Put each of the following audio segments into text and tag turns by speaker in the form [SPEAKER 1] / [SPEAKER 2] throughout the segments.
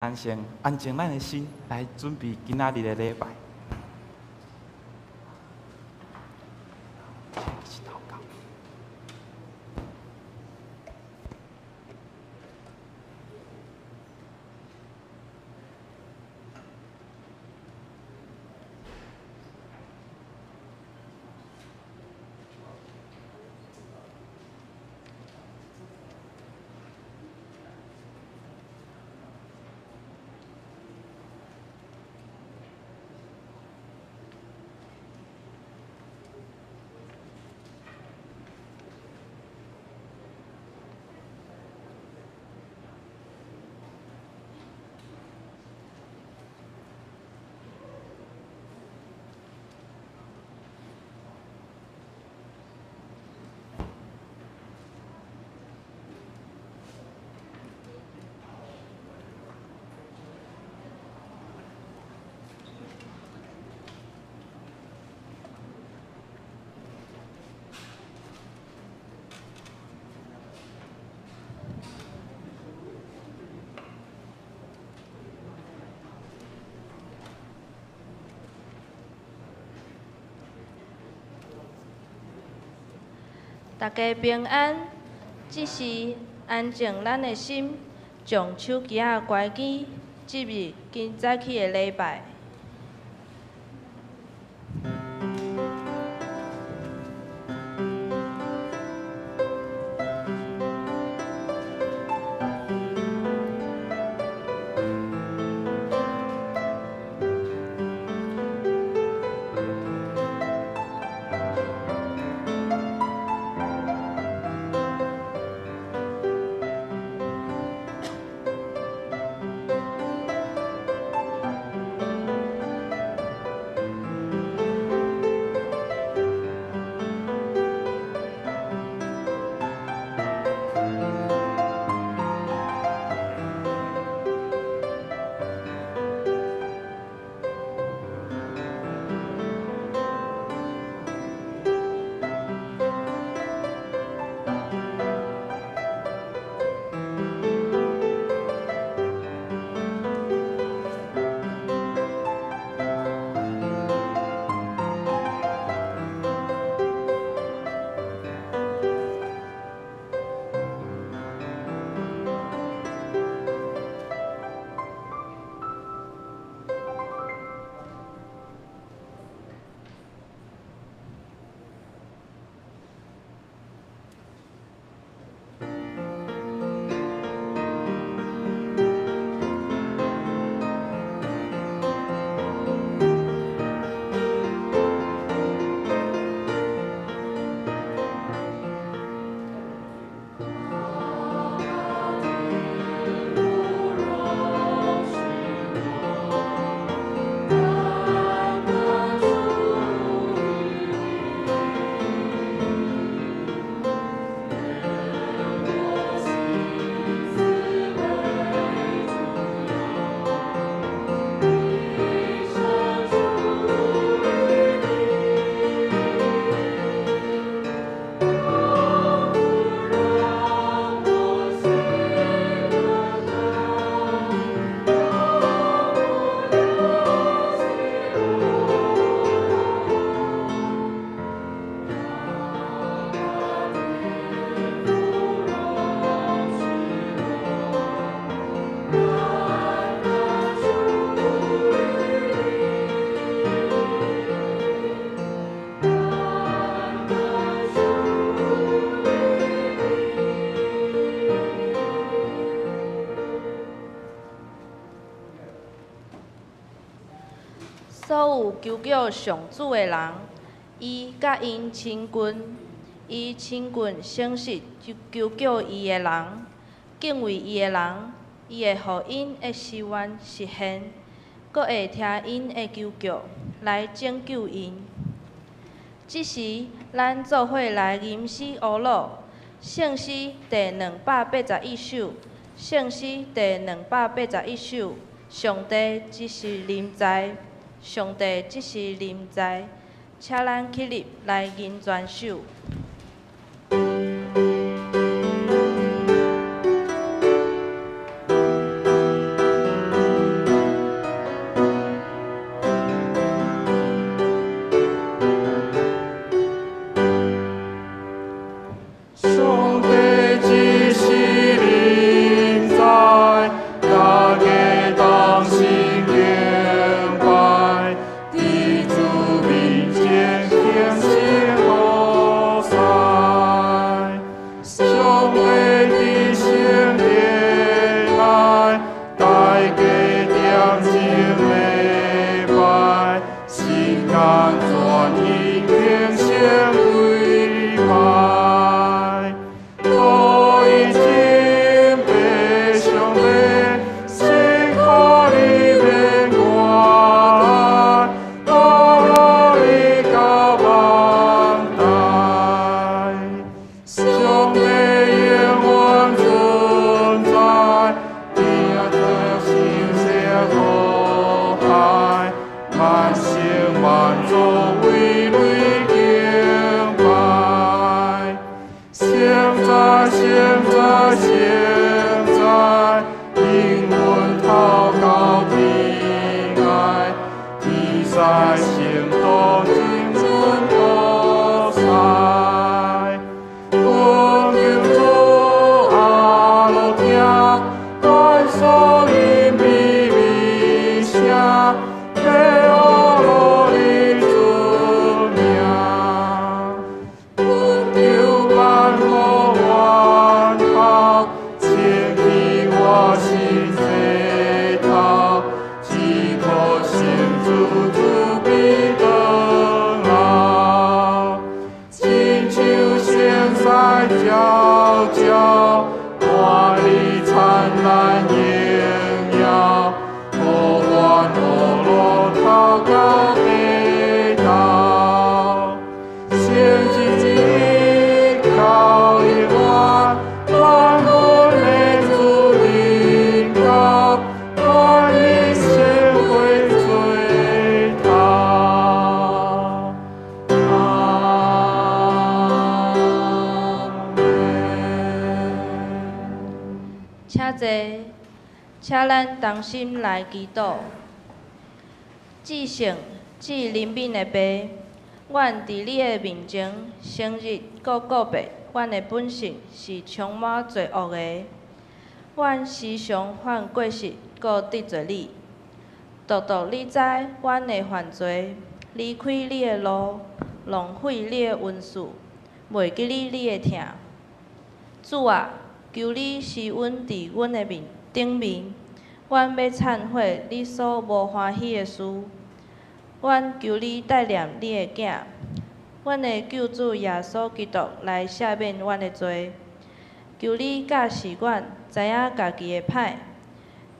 [SPEAKER 1] 咱先安靜咱的心，來準備今仔日的禮拜。一起禱告。
[SPEAKER 2] 大家平安，這時安靜咱的心，將手機仔關機，進入今早起的禮拜。所有求叫上主的人，伊佮𪜶親近，伊親近誠實求叫伊的人，敬畏伊的人，伊會予𪜶的誓願實現，閣會聽𪜶的求叫，來拯救𪜶。這時，咱做伙來吟詩呵咾，聖詩第281首，聖詩第281首，上帝這是臨在，上帝這是臨在，請咱起立來吟全首。
[SPEAKER 3] 家同心敬拜，伫主面前庆祝好势。上帝伫圣殿內，大家點鐘禮拜，心甘全意敬聖跪拜。可以敬拜上帝，辛苦裡面我愛，努力到萬代。上帝永遠存在，天地心聲和諧，萬生萬祖為你敬拜。現在，現在，現在，靈魂頭到天涯，天使聖徒真尊好勢。懇求主阿樂聽，願所因美美聲，要羅你尊名。懇求萬福萬孝，清去我心濟頭，只可成主慈悲長老。親像星星皎皎，看你燦爛榮耀，予阮阿羅頭到地頭。聖旨到永遠，願阮的主臨到，願人生活最頭。阿門。
[SPEAKER 2] 請坐，請咱同心來祈禱。至聖、至憐憫的父，阮佇你的面前誠實閣告白，阮的本性是充滿罪惡的。阮時常犯過失，閣得罪你。獨獨你知阮的犯罪，離開你的路，浪費你的恩賜，袂記得你的疼。主啊，求你施恩佇阮的面頂面，阮欲懺悔你所無歡喜的事。阮求你帶領你的囝，阮的救主耶穌基督來赦免阮的罪。求你教示阮知影家己的歹，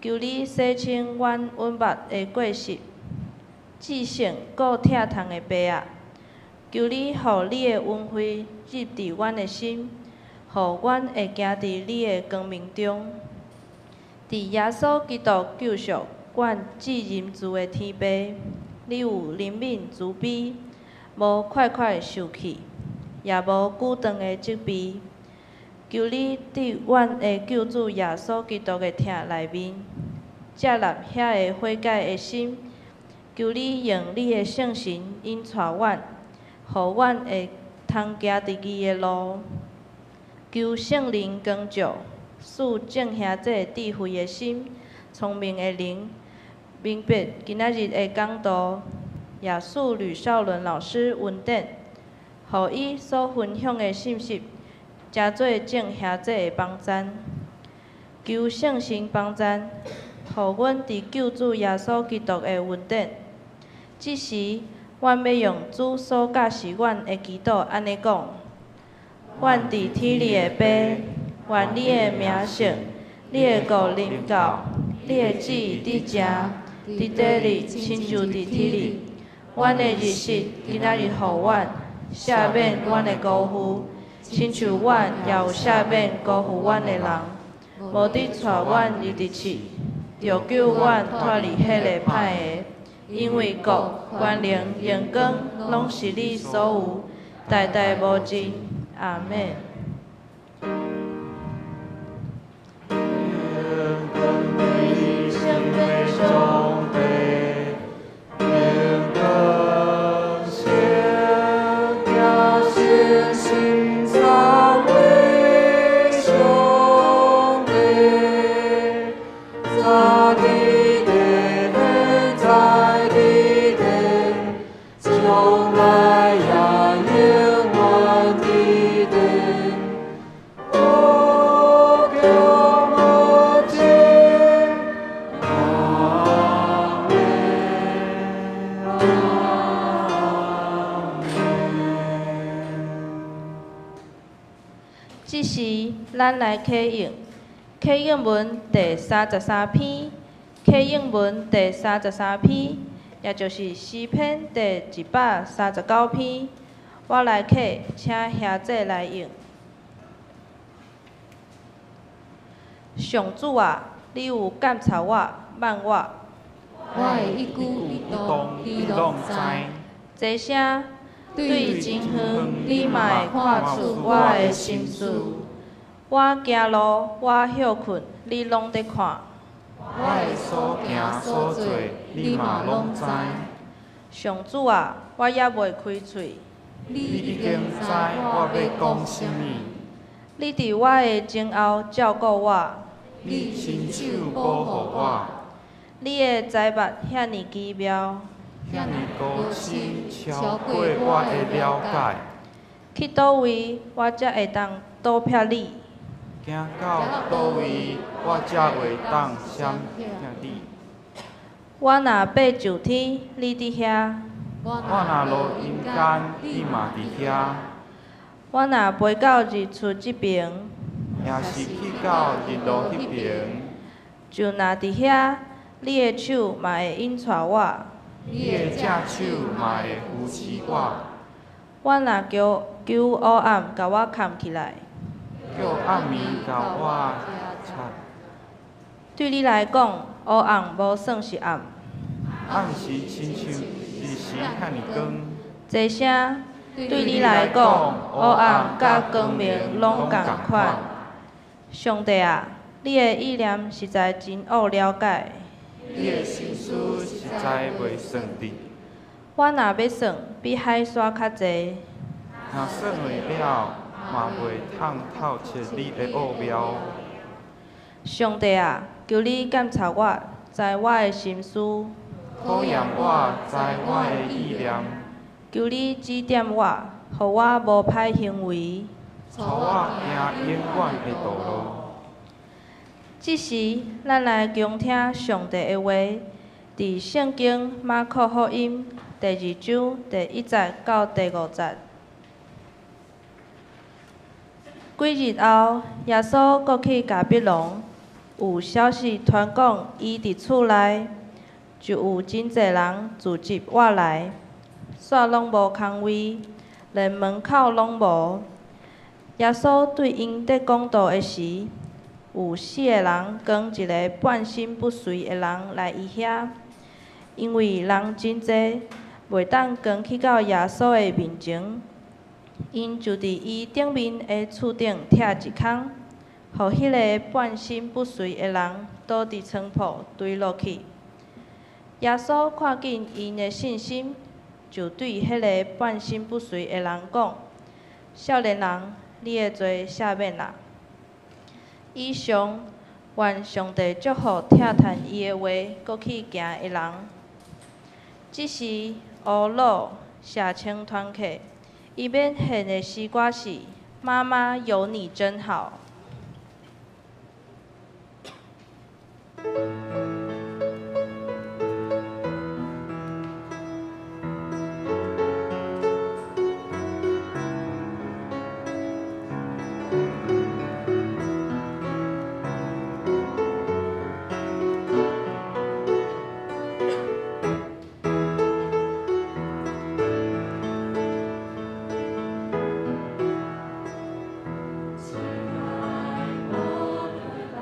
[SPEAKER 2] 求你洗清阮隱密的過失。至聖閣疼痛的父啊，求你予你的恩惠入佇阮的心，予阮會行佇你的光明中。佇耶穌基督救贖阮至仁慈的天父，你有憐憫慈悲，無快快受氣，也無久長的責備。求你佇阮的救主耶穌基督的疼內面，接納遐个悔改的心。求你用你的聖神引帶阮，予阮會通行佇義的路。求聖靈光照，賜眾兄弟智慧的心、聰明的靈，明白今仔日的講道，也賜呂少倫老師恩典，予伊所分享的信息，成做眾兄弟的幫贊。求聖神幫贊，予阮佇救主耶穌基督的恩典。這時，阮欲用主所教示阮的祈禱按呢講：阮佇天裡的父，願你的名聖，你的國臨到，你的旨意佇正，佇地裡親像佇天裡。阮的日食今仔日予阮，赦免阮的辜負，親像阮也有赦免辜負阮的人。無得帶阮入佇試，著救阮脫離彼个歹的。因為國、權能、榮光，攏是你所有，代代無盡。阿們。
[SPEAKER 3] 上帝，永恆聖潔聖神三位上帝，在。伫地，现在伫地，将來也永遠佇地。無窮無盡，阿們，阿們。
[SPEAKER 2] 這時，咱來啟應，啟應文第三十三篇，啟應文第三十三篇，也就是詩篇第139篇。我來啟，請兄姊來應。上主啊，你有監察我，問我。
[SPEAKER 4] 我的一舉一動，你攏知。
[SPEAKER 2] 這聲對真遠，你嘛會看出我的心思。我行路，我歇睏，你攏佇看。
[SPEAKER 4] 我的所行所做，你嘛攏知。
[SPEAKER 2] 上主啊，我猶未開喙，
[SPEAKER 4] 你已經知我欲講啥物。
[SPEAKER 2] 你佇我的前後照顧我。
[SPEAKER 4] 你伸手保護我。
[SPEAKER 2] 你的知捌遐爾奇妙，
[SPEAKER 4] 遐爾高深，超過我的了解。
[SPEAKER 2] 去佗位，我才會當躲避你？
[SPEAKER 1] 行到佗位，我才會當閃避你？
[SPEAKER 2] 我若爬上天，你佇遐；
[SPEAKER 1] 我若落陰間，你嘛佇遐。
[SPEAKER 2] 我若飛到日出這爿，
[SPEAKER 1] 也是去到日落彼爿，
[SPEAKER 2] 就若佇遐，你的手嘛會引帶我。
[SPEAKER 1] 你的正手嘛會扶持我。
[SPEAKER 2] 我若求求黑暗共我崁起來，
[SPEAKER 1] 叫暗暝共我遮。
[SPEAKER 2] 對你來講，黑暗無算是暗。
[SPEAKER 1] 暗時親像日時遐爾光。
[SPEAKER 2] 這聲對你來講，黑暗佮光明攏仝款。上帝啊，你的意念實在真惡了解。
[SPEAKER 1] 你的心思實在袂算得。
[SPEAKER 2] 我若欲算，比海沙較濟。
[SPEAKER 1] 若算會了，嘛袂通透徹你的奧妙。
[SPEAKER 2] 上帝啊，求你監察我，知我的心思。
[SPEAKER 1] 考驗我，知我的意念。
[SPEAKER 2] 求你指點我，予我無歹行為。
[SPEAKER 1] 帶我行永遠的道路。
[SPEAKER 2] 這時，咱來恭聽上帝的話，佇聖經馬可福音第二章第一節到第五節。幾日後，耶穌閣去迦百農，有消息傳講伊佇厝內，就有真濟人聚集倚來，煞攏無空位，連門口攏無。耶穌對𪜶佇講道的時，有四个人扛一个半身不遂的人來伊遐，因為人真濟，袂當扛去到耶穌的面前，𪜶就佇伊頂面的厝頂拆一空，予彼个半身不遂的人倒佇床鋪墜落去。耶穌看見𪜶的信心，就對彼个半身不遂的人講：少年人，你的罪赦免啦。以上，願上帝祝福聽傳伊的話，閣去行的人。這是烏魯社青團契，伊欲獻的詩歌是《媽媽有你真好》。
[SPEAKER 3] 親愛，我們來到。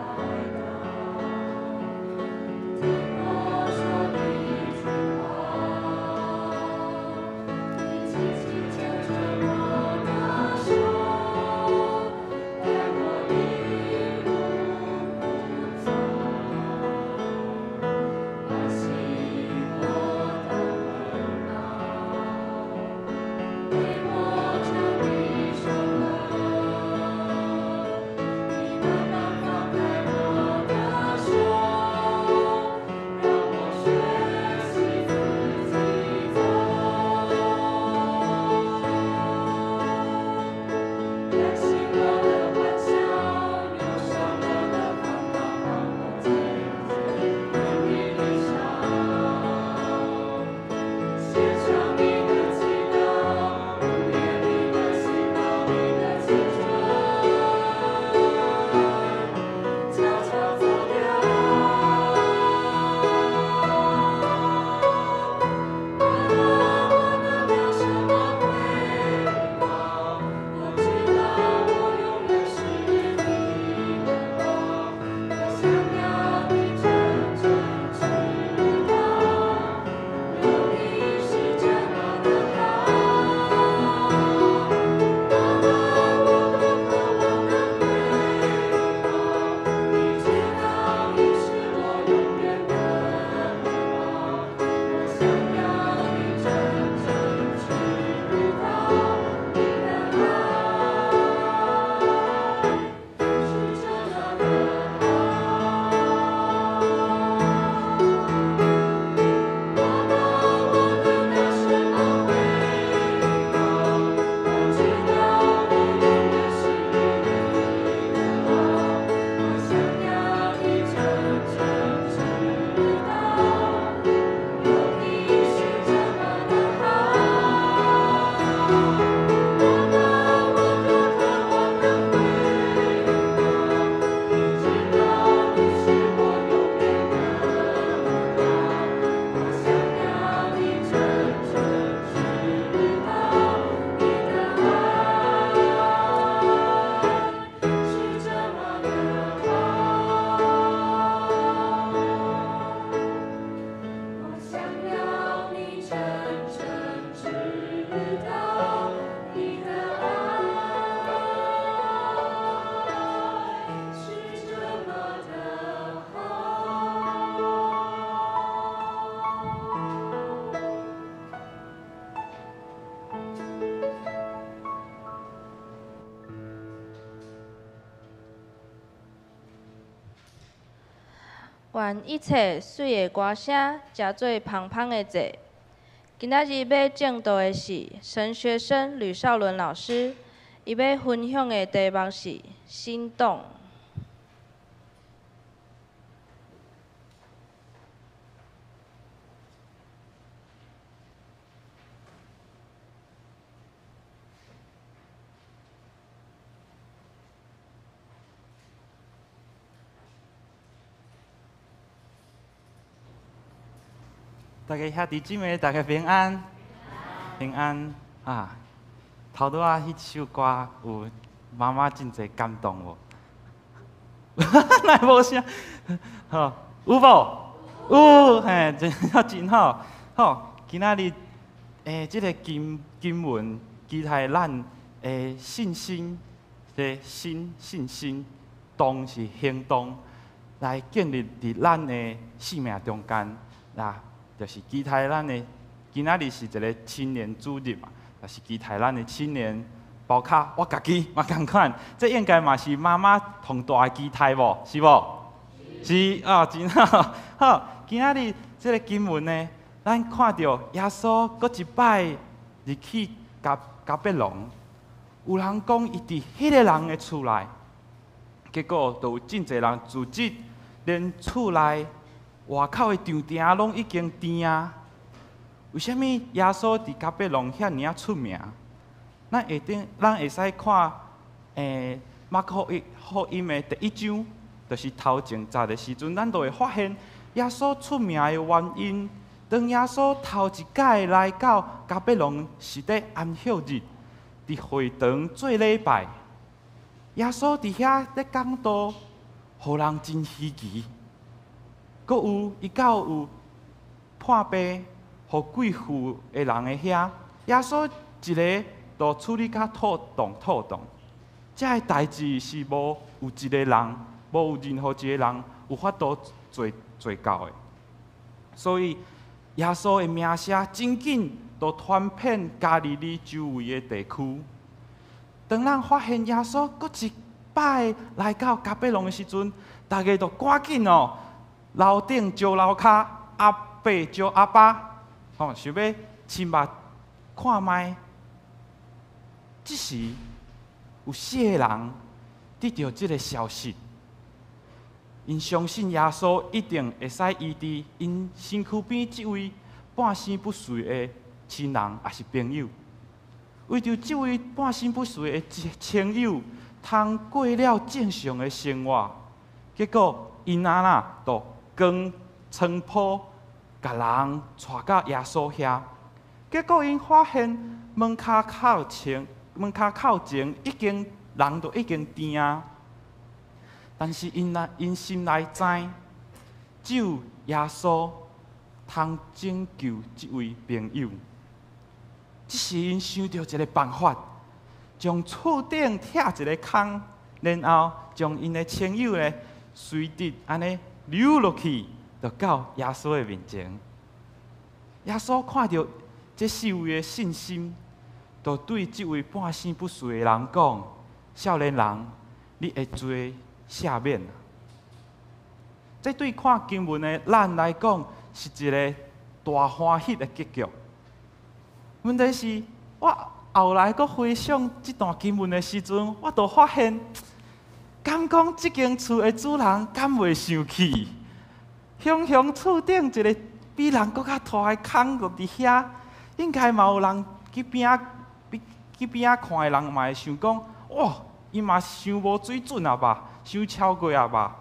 [SPEAKER 2] 願一切媠的歌聲，成做芳芳的祭。今仔日欲證道的是神學生呂少倫老師，伊欲分享的題目是心動。
[SPEAKER 1] 大家兄弟姊妹，大家平安，平安啊！頭拄仔彼首歌有媽媽真濟感動無？哪會無聲？好，有無？有，嘿，真真好。好，今仔日這个經文期待咱的信心，這信信心，動是行動，來建立佇咱的生命中間啦。就是期待咱的今仔日是一个青年主日嘛，也是期待咱的青年，包括我家己嘛仝款，這應該嘛是媽媽上大的期待無？是無？是啊，真好。好，今仔日這个經文呢，咱看著耶穌閣一擺入去迦百農，有人講伊佇彼个人的厝內，結果就有真濟人聚集，連厝內外口的場埕攏已經甜啊！為啥物耶穌佇迦百農遐爾仔出名？咱會頂，咱會使看，馬可福音的第一章，就是頭前十的時陣，咱就會發現耶穌出名的原因。當耶穌頭一擺來到迦百農，是佇安息日，佇會堂做禮拜。耶穌佇遐咧講道，予人真稀奇。閣有伊到有破病，予貴婦的人的遐，耶穌一个就處理甲妥當妥當。這个代誌是無有一个人，無有任何一个人有法度做做到的。所以耶穌的名聲真緊，就傳遍加利利周圍的地區。當咱發現耶穌閣一擺來到迦百農的時陣，大家就趕緊哦。樓頂招樓跤，阿伯招阿爸，吼，想欲親目看覓。這時有四个人得著這个消息，𪜶相信耶穌一定會使醫治𪜶身軀邊這位半身不遂的親人，抑是朋友。為著這位半身不遂的親友，通過了正常的生活，結果𪜶阿啦就關床鋪，共人帶到耶穌遐。結果𪜶發現門跤口前，門跤口前已經人都已經甜啊。但是𪜶心內知，只有耶穌通拯救這位朋友。這時𪜶想著一个辦法，將厝頂拆一个空，然後將𪜶的親友呢，隨直按呢溜落去，就到耶穌的面前。耶穌看著這四位的信心，就對這位半身不遂的人講：少年人，你的罪赦免。這對看經文的咱來講，是一个大歡喜的結局。問題是，我後來閣回想這段經文的時陣，我就發現，敢講這間厝的主人敢袂生氣？雄雄厝頂一个比人閣較大的空就佇遐，應該嘛有人去邊仔去邊仔看的人嘛會想講：哇，伊嘛傷無水準啊吧，傷超過啊吧？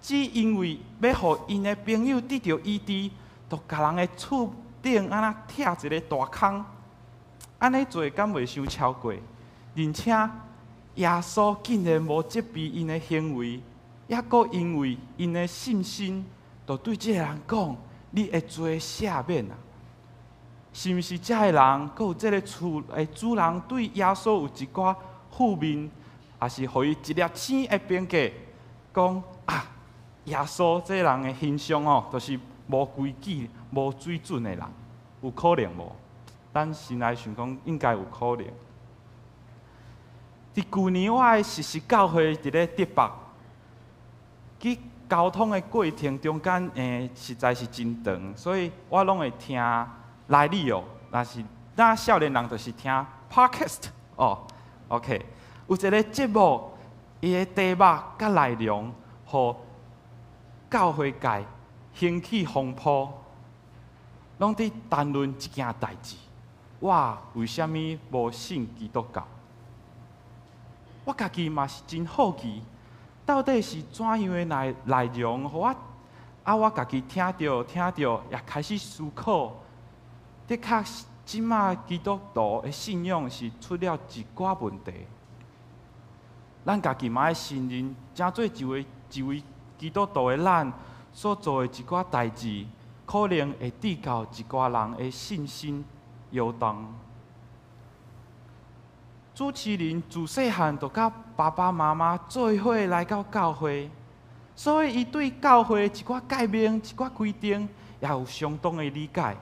[SPEAKER 1] 只因為欲予𪜶的朋友得著醫治，就共人的厝頂按呢拆一个大空，按呢做敢袂傷超過？而且耶穌竟然無責備𪜶的行為，抑閣因為𪜶的信心，就對這个人講：你的罪赦免啊！是毋是這个人，閣有這个厝的主人對耶穌有一寡負面，抑是予伊一粒星的評價，講啊，耶穌這个人的形象哦，就是無規矩、無水準的人，有可能無？咱先來想講，應該有可能。佇舊年，我的實習教會佇咧竹北，去交通的過程中間，實在是真長，所以我攏會聽 radio，若是咱少年人就是聽 podcast 哦。OK，有一个節目，伊的題目佮內容，予教會界掀起風波，攏佇談論一件代誌。我為啥物無信基督教？我家己嘛是真好奇，到底是怎樣的內容，予我啊，我家己聽著聽著，也開始思考。的確，這馬基督徒的信仰是出了一寡問題。咱家己嘛愛承認，成做一位基督徒的咱所做的一寡代誌，可能會致到一寡人的信心搖動。主持人自細漢就佮爸爸媽媽做伙來到教會，所以伊對教會一寡誡命、一寡規定也有相當的理解。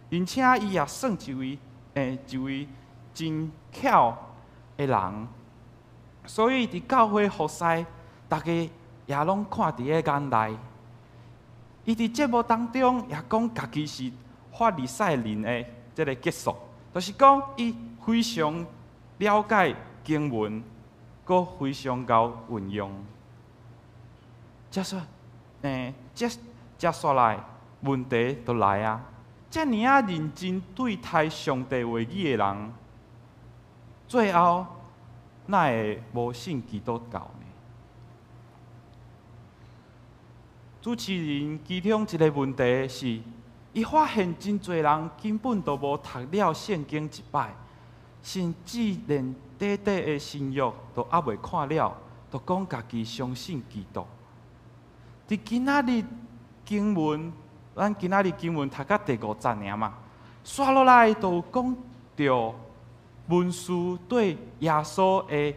[SPEAKER 1] 而且伊也算一位真巧的人，所以佇教會服侍，大家也攏看佇咧眼內。伊佇節目當中也講家己是法利賽人的這个結束，就是講伊非常了解經文，閣非常𠢕運用。接說，接接紲來問題就來啊！遮爾仔認真對待上帝話語的人，最後哪會無信基督教呢？主持人其中一个問題是，伊發現真濟人根本都無讀了聖經一擺，甚至連短短的新約都猶未看了，就講家己相信基督。佇今仔日經文，咱今仔日經文讀到第五節爾嘛，紲落來就有講著文士對耶穌的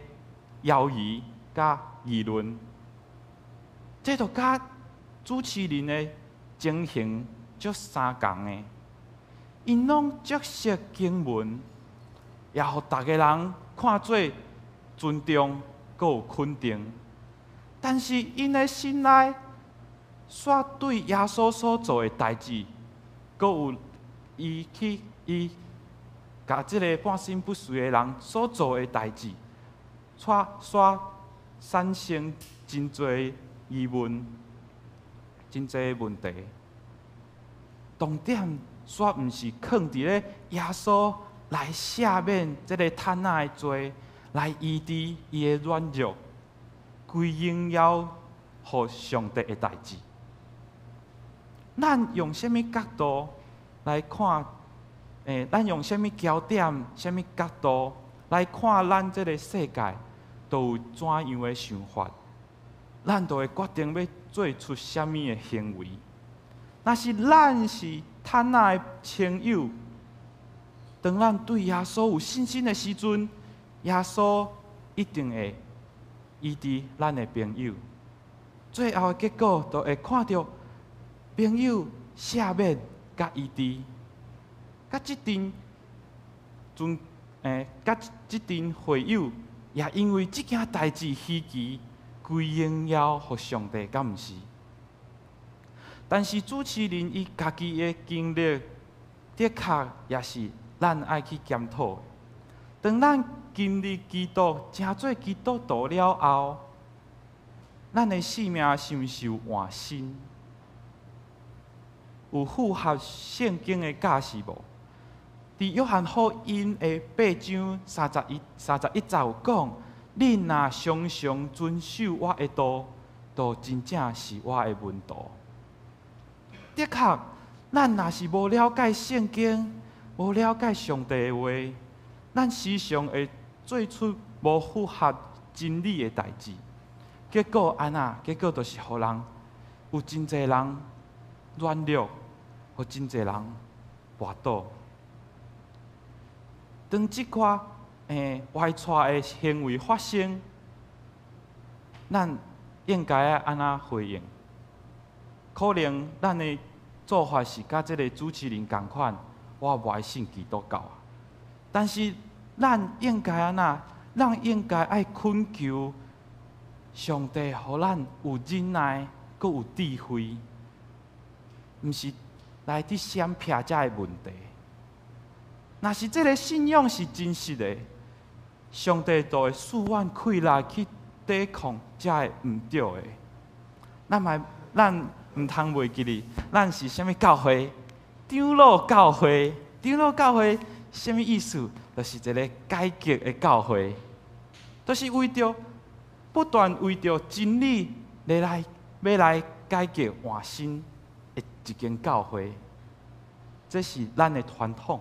[SPEAKER 1] 猶疑佮議論，這就佮主持人的情形足相仝的，𪜶攏足熟經文，也予逐个人看做尊重，閣有肯定。但是𪜶的心內，煞對耶穌所做的代誌，閣有伊去伊共這个半身不遂的人所做的代誌，煞煞產生真濟疑問，真濟問題。重點煞毋是囥佇咧耶穌來赦免這个癱仔的罪，來醫治伊的軟弱，歸榮耀予上帝的代誌。咱用啥物角度來看？咱用啥物焦點、啥物角度來看咱這个世界，都有怎樣的想法？咱就會決定欲做出啥物的行為。若是咱是癱仔的親友，當咱對耶穌有信心的時陣，耶穌一定會醫治咱的朋友。最後的結果，就會看著朋友赦免佮醫治，佮這陣會友也因為這件代誌稀奇，歸榮耀予上帝，敢毋是？但是主持人伊家己的經歷，的確也是咱愛去檢討的。當咱經歷基督，成做基督徒了後，咱的生命是毋是有換新？有符合聖經的教示無？佇約翰福音的八章31節有講：恁若常常遵守我的道，就真正是我的門徒。的確，咱若是無了解聖經，無了解上帝的話，咱時常會做出無符合真理的代誌。結果按怎？結果就是予人有真濟人軟弱，予真濟人跋倒。當這款歪錯的行為發生，咱應該愛按怎回應？可能咱的做法是佮這个主持人仝款，我無愛信基督教啊。但是咱應該按怎？咱應該愛懇求上帝，予咱有忍耐。閣有智慧，毋是來佇閃避遮个問題。若是這个信仰是真實的，上帝就會賜阮氣力去抵抗遮个毋對的。咱嘛，咱毋通袂記得，咱是啥物教會？長老教會，長老教會啥物意思？就是一个改革的教會，就是為著不斷為著真理來欲來改革換新的一間教會，這是咱的傳統。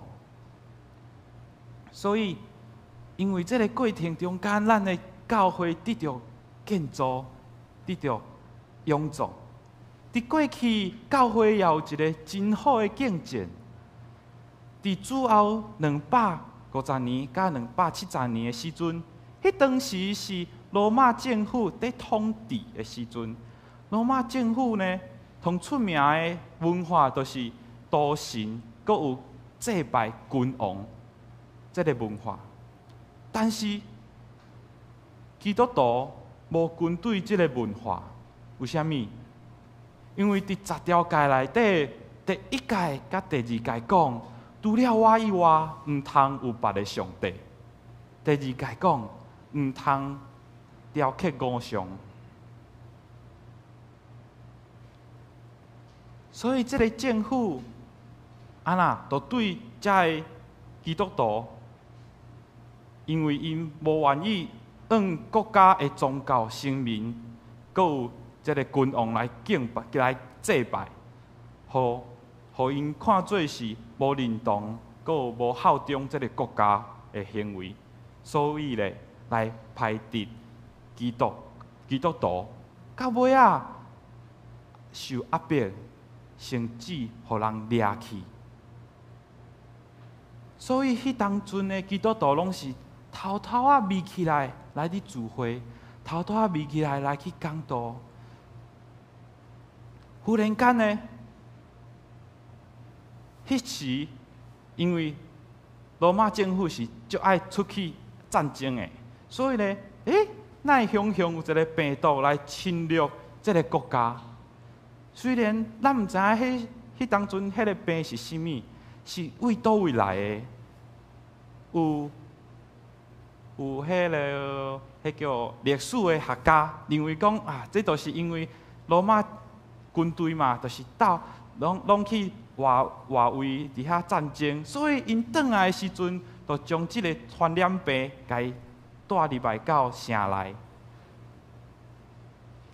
[SPEAKER 1] 所以，因為這个過程中間，咱的教會得著建造，得著勇壯。佇過去，教會也有一个真好的見證。佇主後250年佮270年的時陣，彼當時是羅馬政府佇統治的時陣。羅馬政府呢，上出名的文化就是多神，閣有祭拜君王這个文化。但是基督徒無跟隨這个文化，為啥物？因為佇十條誡內底，第一誡佮第二誡講，除了我以外，毋通有別个上帝。第二誡講，毋通雕刻偶像。所以，這个政府按怎，就對遮个基督徒，因為𪜶無願意按國家的宗教神明，閣有這个君王來敬拜、來祭拜，予𪜶看做是無認同，閣有無效忠這个國家的行為，所以咧來排斥基督徒，到尾仔受壓迫，甚至予人掠去。所以，彼當陣的基督徒攏是偷偷仔匿起來來佇聚會，偷偷仔匿起來來去講道。忽然間呢，彼時因為羅馬政府是足愛出去戰爭的，所以呢，哪會雄雄有一个病毒來侵略這个國家？雖然咱毋知影彼當陣彼个病是啥物，是為佗位來的？有彼个叫歷史的學家認為講啊，這都是因為羅馬軍隊嘛，就是到攏去外圍佇遐戰爭，所以𪜶轉來的時陣，就將這个傳染病共伊帶入來到城內。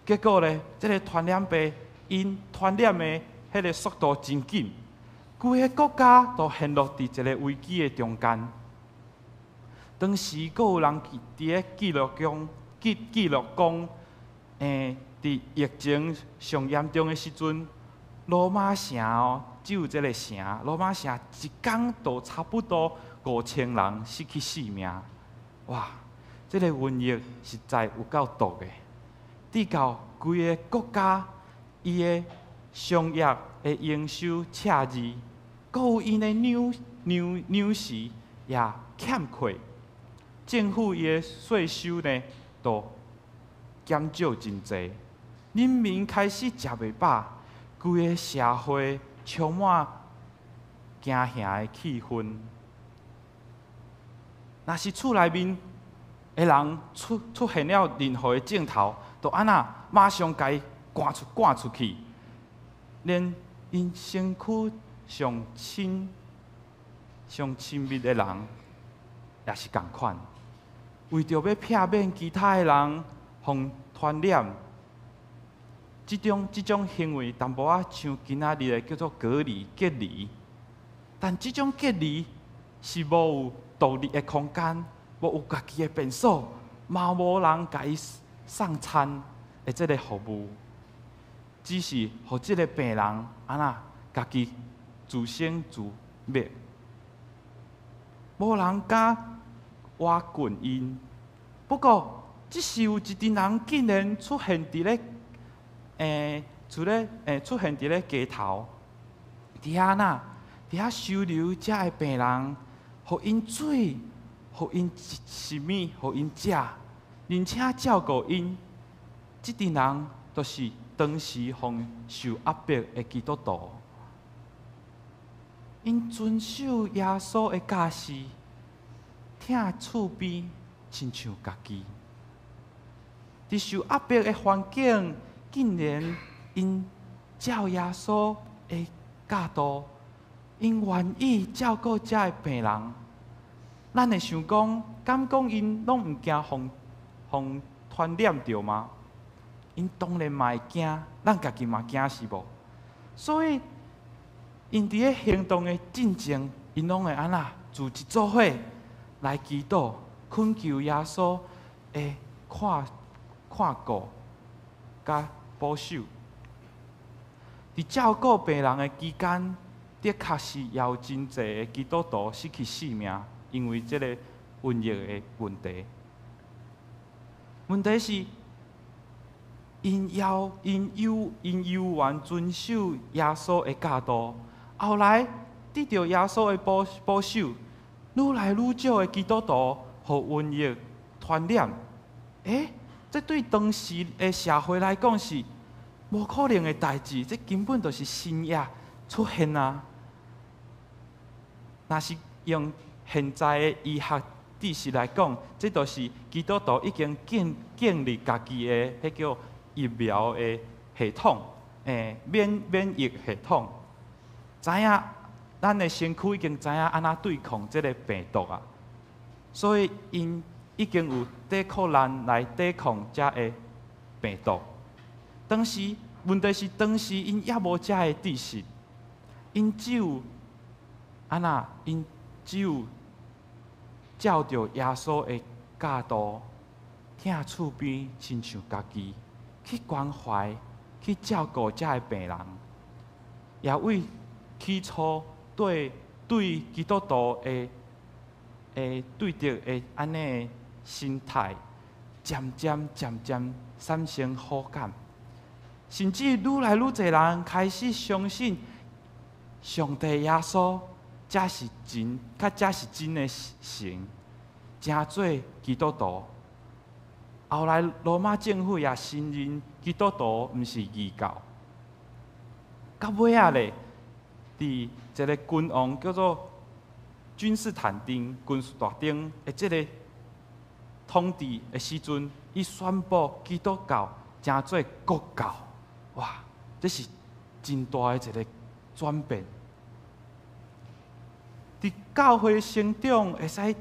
[SPEAKER 1] 結果咧，這个傳染病𪜶傳染的彼个速度真緊，規个國家都陷落佇一个危機的中間。當時閣有人佇咧記錄講，記錄講，佇疫情上嚴重的時陣，羅馬城哦，只有這个城，羅馬城一工就差不多5000人失去性命。哇！這个瘟疫實在有夠毒的，直到規个國家伊的商業的營收赤字，閣有𪜶的糧食也欠缺，政府伊的稅收呢，都減少真濟，人民開始食袂飽，規个社會充滿驚嚇的氣氛。若是厝內面的人出現了任何的症頭，就按怎馬上共伊趕出去，連𪜶身軀上親密的人也是仝款，為著欲避免其他的人予傳染，這種行為淡薄仔像今仔日的叫做隔離、隔離，但這種隔離是無有獨立的空間，無有家己的便所，嘛無人共伊送餐的這个服務，只是予這个病人按怎家己自生自滅，無人敢倚近𪜶。不過，這時有一陣人竟然出現佇咧街頭，佇遐哪，佇遐收留遮个病人，予𪜶水，予𪜶食物，予𪜶食，而且照顧𪜶。這陣人就是當時予受壓迫的基督徒，𪜶遵守耶穌的教示，疼厝邊親像家己。佇受壓迫的環境，竟然𪜶照耶穌的教導，𪜶願意照顧遮的病人。咱會想講，敢講𪜶攏毋驚予傳染著嗎？𪜶當然嘛會驚，咱家己嘛驚是無？所以，𪜶佇咧行動的進前，𪜶攏會按怎組織做伙來祈禱，懇求耶穌的看顧佮保守。佇照顧病人的期間，的確是也有真濟的基督徒失去性命，因為這個瘟疫的問題。問題是，𪜶猶𪜶猶𪜶猶原遵守耶穌的教導，後來得著耶穌的保守，愈來愈少的基督徒予瘟疫傳染。欸，這對當時的社會來講是無可能的代誌，這根本就是神蹟出現啊！若是用現在的醫學知識來講，這就是基督徒已經建立家己的彼叫疫苗的系統，免疫系統，知影咱的身軀已經知影按怎對抗這个病毒啊，所以𪜶已經有抵抗力來抵抗遮个病毒。當時問題是當時𪜶猶無遮个知識，𪜶只有按怎？𪜶只有照著耶穌的教導，疼厝邊親像家己，去關懷、去照顧遮个病人，也為起初對基督徒的對敵的按呢的心態，漸漸漸漸產生好感，甚至愈來愈濟人開始相信上帝耶穌才是真，較才是真的神，成做基督徒。後來羅馬政府也承認基督徒毋是異教。到尾仔咧，佇一个君王叫做君士坦丁君士坦丁的這个統治的時陣，伊宣布基督教成做國教。哇！這是真大的一个轉變。佇教會成長會使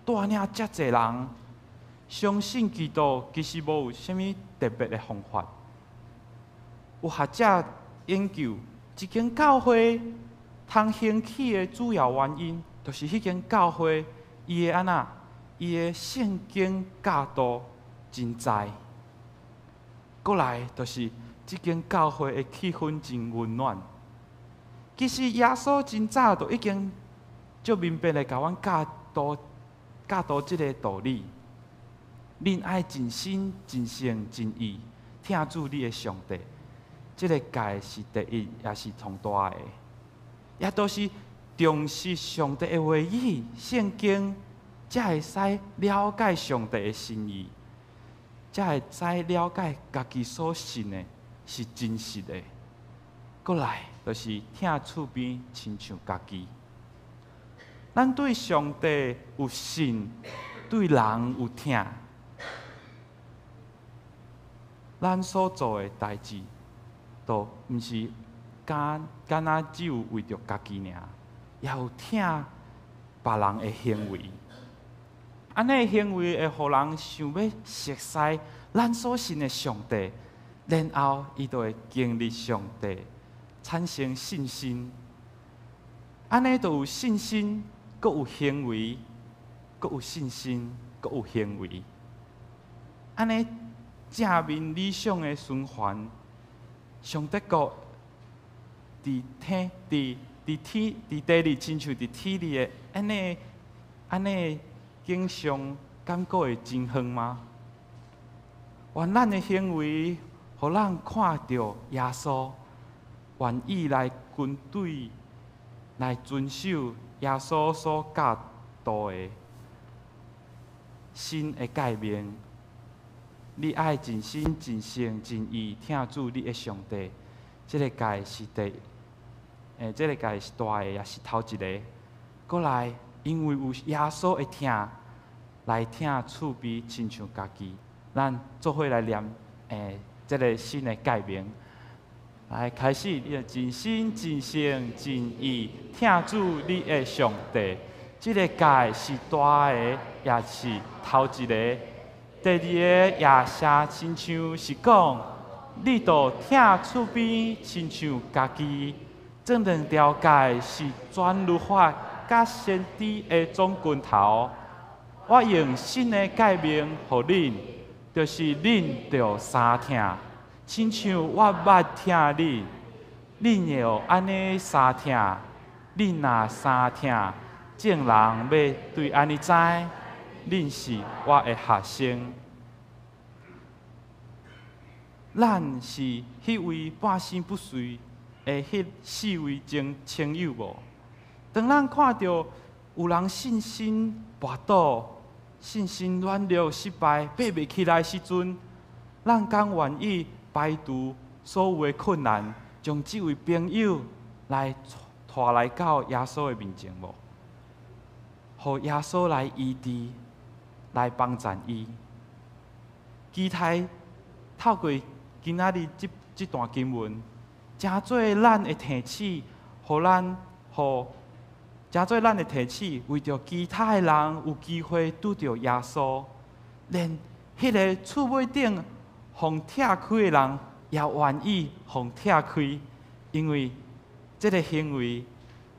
[SPEAKER 1] 帶領遮濟人相信基督，其實無有啥物特別的方法。有學者研究，一間教會通興起的主要原因，就是彼間教會伊的按怎，伊的聖經教導真知。閣來就是這間教會的氣氛真溫暖。其實耶穌真早就已經足明白的共阮教導這个道理。恁愛盡心、盡性、盡意疼主你的上帝。這个誡是第一，也是上大的，也都是重視上帝的話語、聖經，才會使了解上帝的心意，才會使了解家己所信的是真實的。閣來就是疼厝邊親像家己。咱對上帝有信，對人有疼，咱所做的代誌，都毋是敢若只有為著家己爾，也有疼別人的行為。按呢行為會予人想欲熟似咱所信的上帝，然後伊就會經歷上帝，產生信心。按呢就有信心，閣有行為，閣有信心，閣有行為。按呢正面理想的循環，上帝國佇地裡親像佇天裡的按呢景象，敢閣會真遠嗎？願咱的行為，予人看著耶穌，願意來跟隨、來遵守耶穌所教導的新的誡命，你愛盡心、盡性、盡意疼主你的上帝。這个誡是第，這个誡是大的，也是頭一个。閣來，因為有耶穌的疼，來疼厝邊親像家己。咱做伙來念，這个新的誡命。來開始，你著盡心、盡性、盡意疼主你的上帝。這个誡是大的，也是頭一个。第二个也寫親像是講，你著疼厝邊親像家己。這兩條誡是全律法佮先知的總根頭。我用新的誡命予恁，就是恁著相疼，親像我捌疼恁，恁會予按呢相疼。恁若相疼，眾人欲對按呢知，恁是我的學生。咱是彼位半身不遂的彼四位親友無？當咱看著有人信心跋倒、信心軟弱、失敗、爬袂起來時陣，咱敢願意排除所有的困難，將這位朋友來帶來到耶穌的面前無？予耶穌來醫治，來幫贊伊。期待透過今仔日這段經文，成做咱的提醒，予咱，予成做咱的提醒，為著其他的人有機會拄著耶穌，連彼个厝尾頂予拆開的人，也願意予拆開，因為這个行為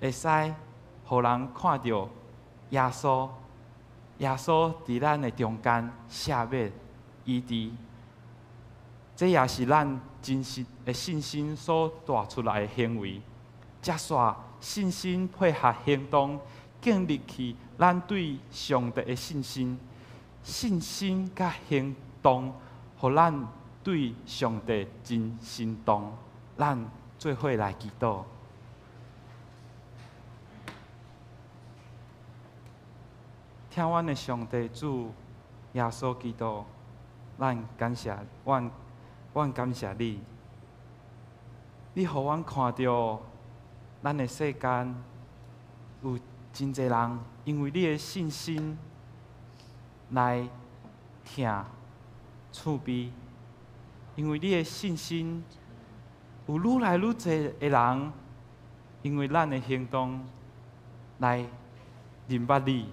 [SPEAKER 1] 會使予人看著耶穌，耶穌佇咱的中間赦免醫治，這也是咱真實的信心所帶出來的行為。接續信心配合行動，建立起咱對上帝的信心。信心佮行動，予咱對上帝真心動。咱做伙來祈禱。疼阮的上帝主耶穌基督，咱感謝，阮感謝你。你予阮看著咱的世間有真濟人，因為你的信心來疼厝邊，因為你的信心，有愈來愈濟的人，因為咱的行動來認捌你，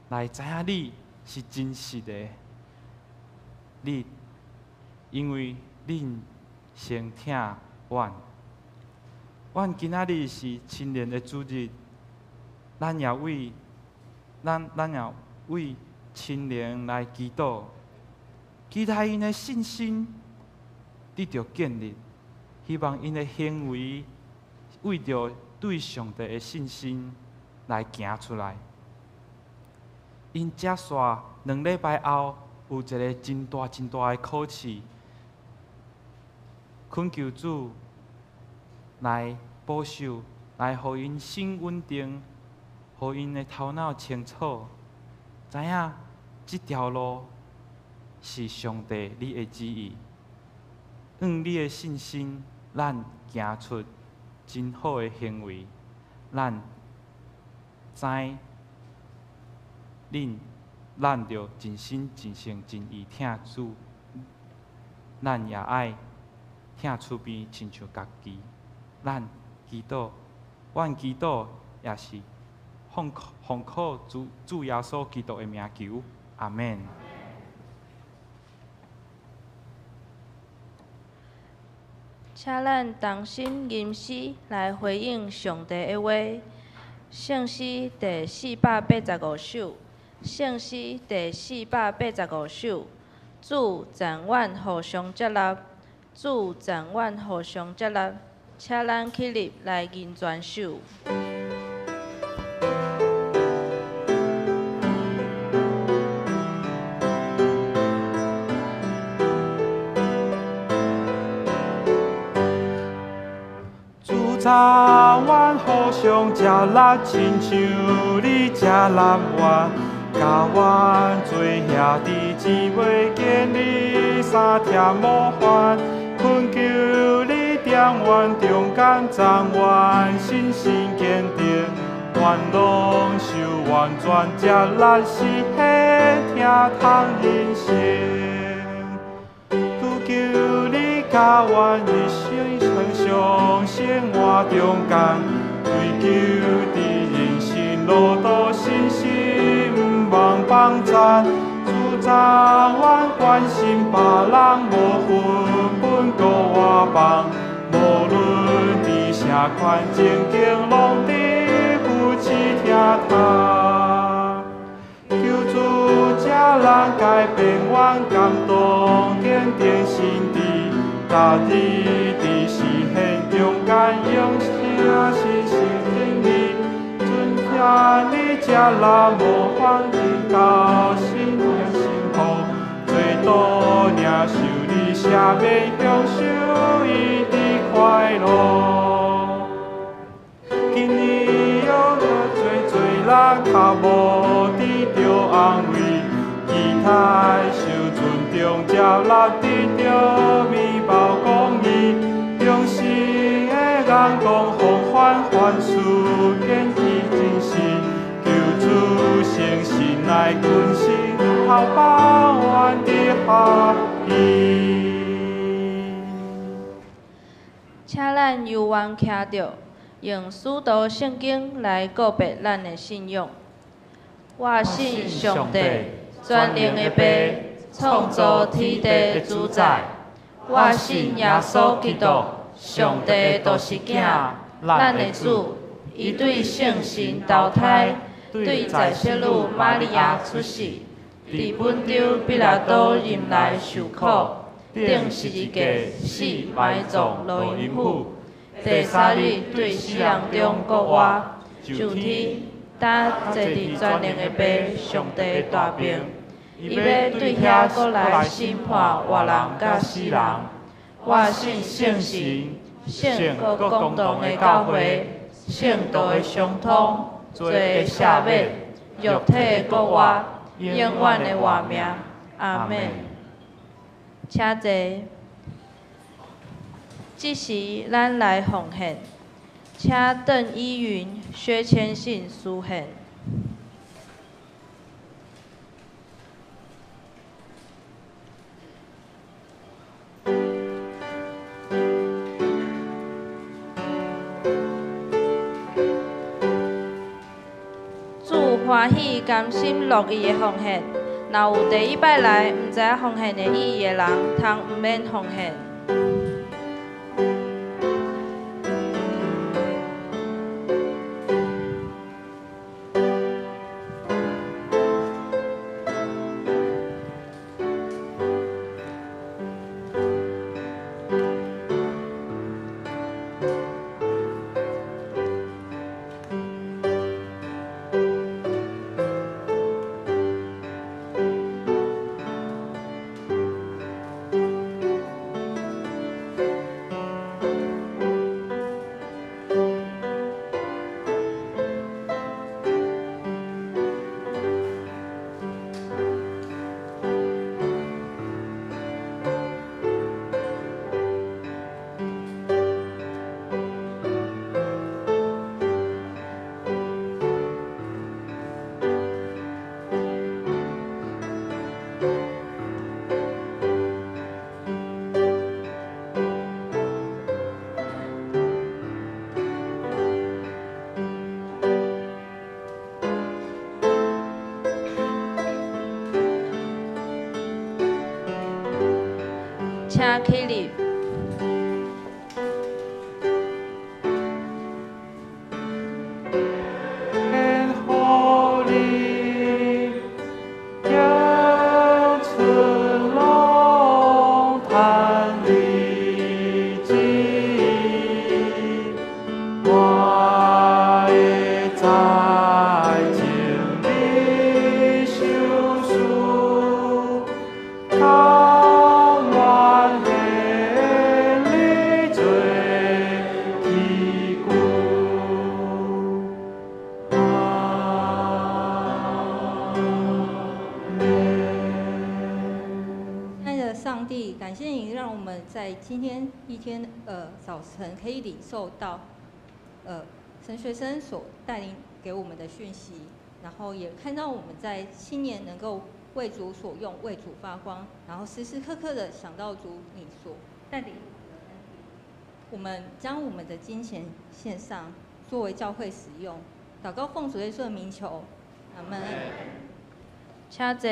[SPEAKER 1] 來知影你是真實的。你因為恁先疼阮，阮今仔日是青年的主日，咱也為青年來祈禱，期待𪜶的信心得著建立，希望𪜶的行為為著對上帝的信心來行出來。𪜶接續2禮拜後有一个真大真大的考試，懇求主來保守，來予𪜶心穩定，予𪜶的頭腦清楚，知影這條路是上帝你的旨意。用你的信心，咱行出真好的行為，咱知恁咱著盡心盡性盡意疼主，咱也愛疼厝邊親像家己。咱祈禱，阮祈禱也是奉靠主耶穌基督的名求，阿們。
[SPEAKER 2] 請咱同心吟詩來回應上帝的話。聖詩第485首，聖詩第485首，主讚阮互相接納，主讚阮互相接納，請咱起立來吟全首。
[SPEAKER 1] 主讚阮互相接納，親像你接納我。
[SPEAKER 3] 甲阮做兄弟姊妹建立三忝模范，恳求你踮阮中间赞愿信心坚定，愿拢受完全接力实现听通人生。求求你佮阮一生相生活中间，追求伫人生路途信心毋忘帮赞，主赞阮关心别人无分分国外邦，无论伫啥款情景，拢伫扶持听通。求主这人改变阮感动，坚定心志，逐日伫视现中间用声信心敬你，尊听你这人模范直到心灵幸福，最多领受你赦免，享受伊的快乐。今年有做做人较无得著安慰，期待受尊重，接纳得著美貌公义，用心的眼光防范凡事坚持真实，求主诚实来更新，头包阮的合意。
[SPEAKER 2] 请咱犹原徛著，用使徒圣经来告白咱的信仰。我信上帝，全能的父，创造天地的主宰。我信耶稣基督，上帝的独生子，咱的主。伊对圣神投胎，对在圣女玛利亚出世，伫本丢彼拉多任内受苦，钉十字架，死埋葬落阴府。第三日对死人中复活，上天，担坐伫全能的父上帝的大爿，伊欲对遐阁来审判活人佮死人。我信圣神、圣阁公同的教会、圣道的相通、罪的赦免、肉体的复活、永远的活命。阿们。请坐。这时，咱来奉献，请邓依云、薛千信司献。主欢喜甘心乐意的奉献，若有第一摆来毋知影奉献的意义的人，通毋免奉献。请起立。
[SPEAKER 3] 甘愿
[SPEAKER 4] 在今天一天早晨可以领受到神学生所带领给我们的讯息，然后也看到我们在青年能够为主所用，为主发光，然后时时刻刻的想到主你所带领我们，将我们的金钱献上，作为教会使用。祷告奉主耶稣的名求，阿门。
[SPEAKER 2] 请坐。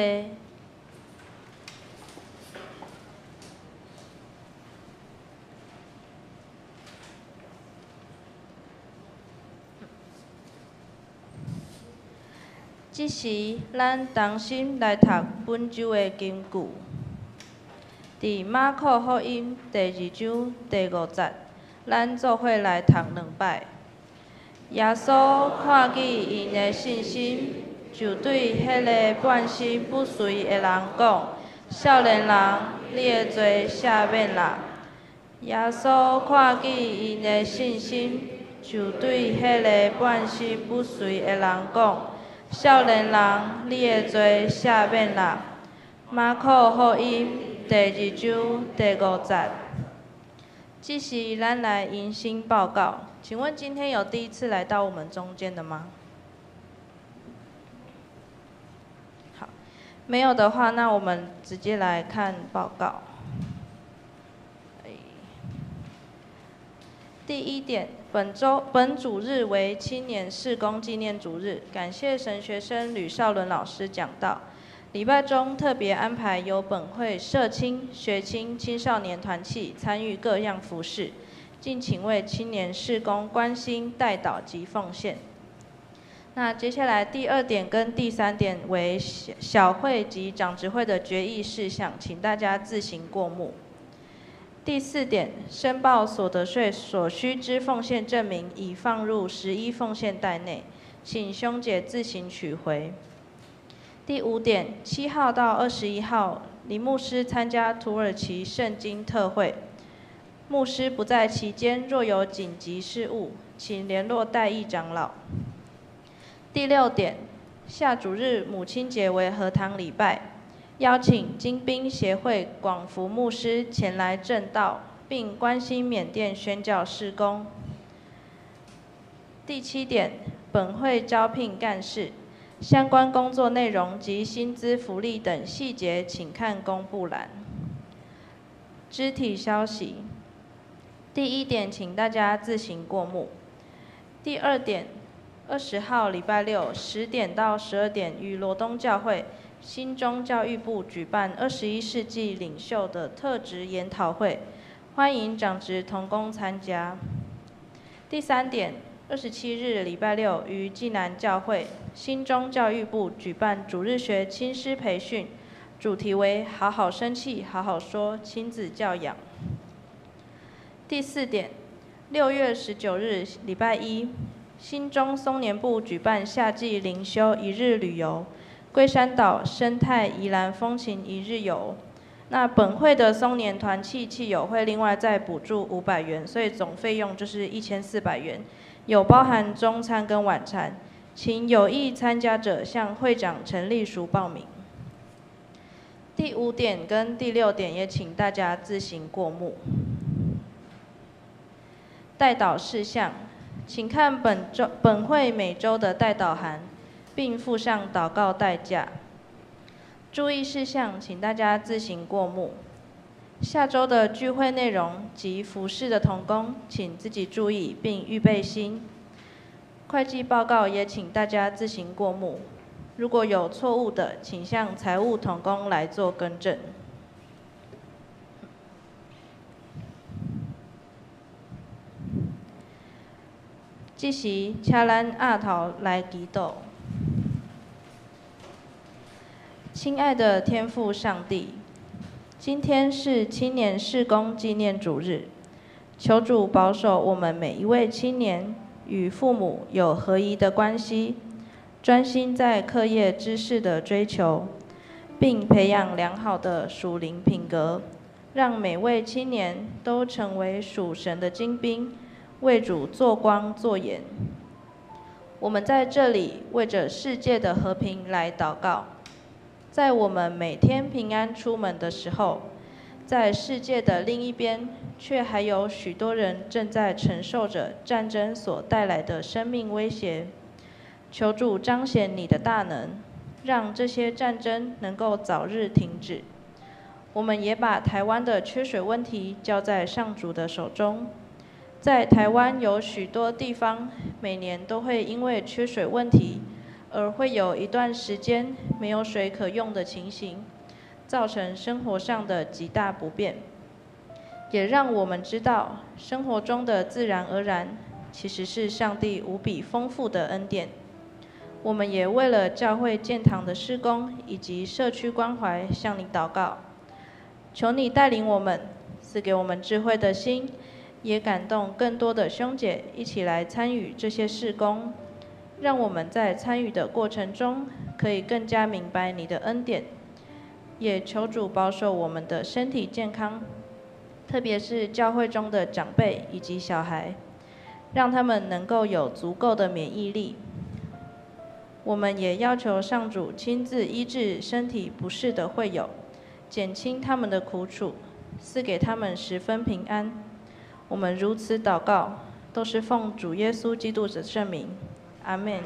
[SPEAKER 2] 这时，咱同心来读本周的金句。伫马可福音第二章第五节，咱做伙来读两摆。耶稣看见𪜶的信心，就对彼个半身不遂的人讲：“少年人，你的罪赦免啦。”耶稣看见𪜶的信心，就对彼个半身不遂的人讲：“少年人，你的罪赦免啦。”马可福音第二章第五节。这时，咱来迎新报告。请问今天有第一次来到我们中间的吗？好，没有的话，那我们直接来看报告。第一点，本周本主日为青年事工纪念主日，感谢神学生吕少伦老师讲道。礼拜中特别安排由本会社青、学青、青少年团契参与各样服事，敬请为青年事工关心、代祷及奉献。那接下来第二点跟第三点为小会及长执会的决议事项，请大家自行过目。第四点，申报所得税所需之奉献证明已放入11奉献袋内，请兄姐自行取回。第五点，7号到21号，林牧师参加土耳其圣经特会，牧师不在期间，若有紧急事务，请联络代议长老。第六点，下主日母亲节为合堂礼拜，邀请金兵协会广福牧师前来证道，并关心缅甸宣教事工。第七点，本会招聘干事，相关工作内容及薪资福利等细节，请看公布栏。肢体消息，第一点，请大家自行过目。第二点，20号礼拜六10点到12点，于罗东教会新中教育部举办21世纪领袖的特质研讨会，欢迎长职同工参加。第三点，27日礼拜六于济南教会新中教育部举办主日学亲师培训，主题为“好好生气，好好说”亲子教养。第四点，6月19日礼拜一，新中松年部举办夏季灵修一日旅游，龟山岛生态宜兰风情一日游。那本会的松年团契契友会另外再补助500元，所以总费用就是1400元，有包含中餐跟晚餐，请有意参加者向会长陈立淑报名。第五点跟第六点也请大家自行过目。代祷事项，请看本周本会每周的代祷函，并附上祷告代价。注意事项，请大家自行过目。下周的聚会内容及服事的同工，请自己注意并预备心。会计报告也请大家自行过目，如果有错误的，请向财务同工来做更正。这时，请咱额头来祈祷。亲爱的天父上帝，今天是青年事工纪念主日，求主保守我们每一位青年与父母有合一的关系，专心在课业知识的追求，并培养良好的属灵品格，让每位青年都成为属神的精兵，为主做光做盐。我们在这里为着世界的和平来祷告，在我们每天平安出门的时候，在世界的另一边，却还有许多人正在承受着战争所带来的生命威胁。求主彰显你的大能，让这些战争能够早日停止。我们也把台湾的缺水问题交在上主的手中。在台湾有许多地方，每年都会因为缺水问题，而会有一段时间没有水可用的情形，造成生活上的极大不便。也让我们知道，生活中的自然而然，其实是上帝无比丰富的恩典。我们也为了教会建堂的事工以及社区关怀向你祷告，求你带领我们，赐给我们智慧的心，也感动更多的兄姐一起来参与这些事工，让我们在参与的过程中可以更加明白你的恩典。也求主保守我们的身体健康，特别是教会中的长辈以及小孩，让他们能够有足够的免疫力。我们也要求上主亲自医治身体不适的会友，减轻他们的苦楚，赐给他们十分平安。我们如此祷告，都是奉主耶稣基督的圣名，阿们。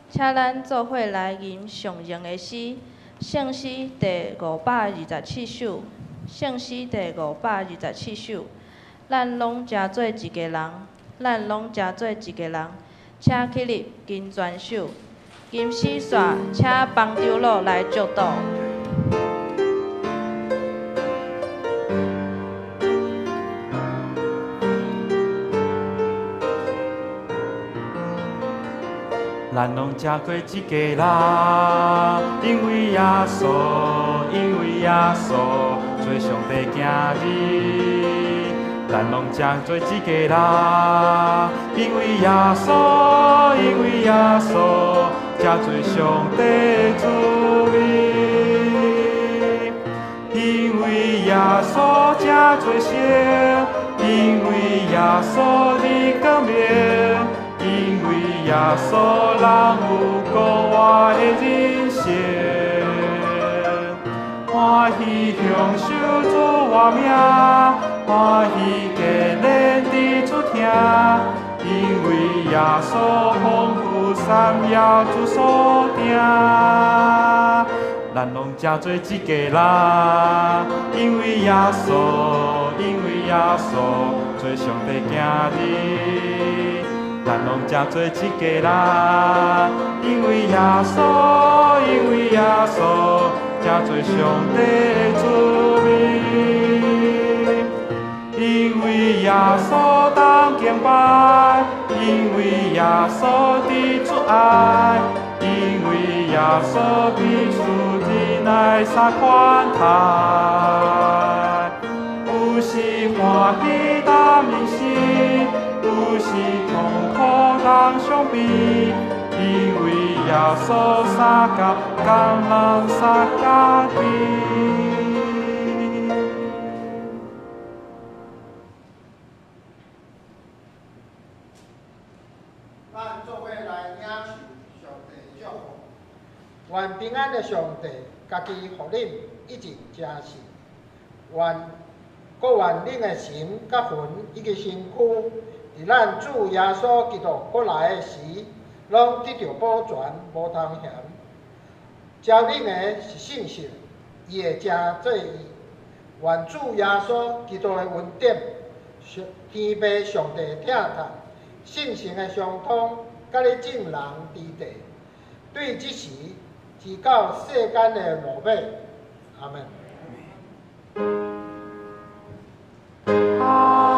[SPEAKER 2] 请咱做伙来吟上荣的诗，圣诗第527首，圣诗第527首。咱拢成做一家人，咱拢成做一家人，请起立，紧全手，金丝线，请帮长老来祝祷。
[SPEAKER 1] 咱拢成做一家人，因为耶稣，因为耶稣做上帝囝儿。咱拢成做一家人，因为耶稣，因为耶稣成做上帝子民。因为耶稣成做圣，因为耶稣的光明，因为耶稣人有国活的人生。欢喜享受主活命，欢喜坚忍伫主听，因为耶稣丰富闪耀主所定。咱拢成做一家人，因为耶稣，因为耶稣做上帝囝儿。咱拢成做一家人，因为耶稣，因为耶稣成做上帝的子民。因为耶稣当敬拜，因为耶稣的主爱，因为耶稣彼此忍耐三款待，有时欢喜当人生，有时痛苦当伤悲，因为耶稣相共，共人相共悲。
[SPEAKER 5] 愿平安的上帝，家己予恁一直成圣，愿阁愿恁的心佮魂以及身躯，伫咱主耶稣基督阁来的时，拢得著保全，无通嫌。召恁的是信实，伊会成做伊。愿主耶稣基督的恩典、天父上帝的疼痛、圣神的相通，佮你众人伫地，对这时直到世间的落尾。阿们。
[SPEAKER 3] 阿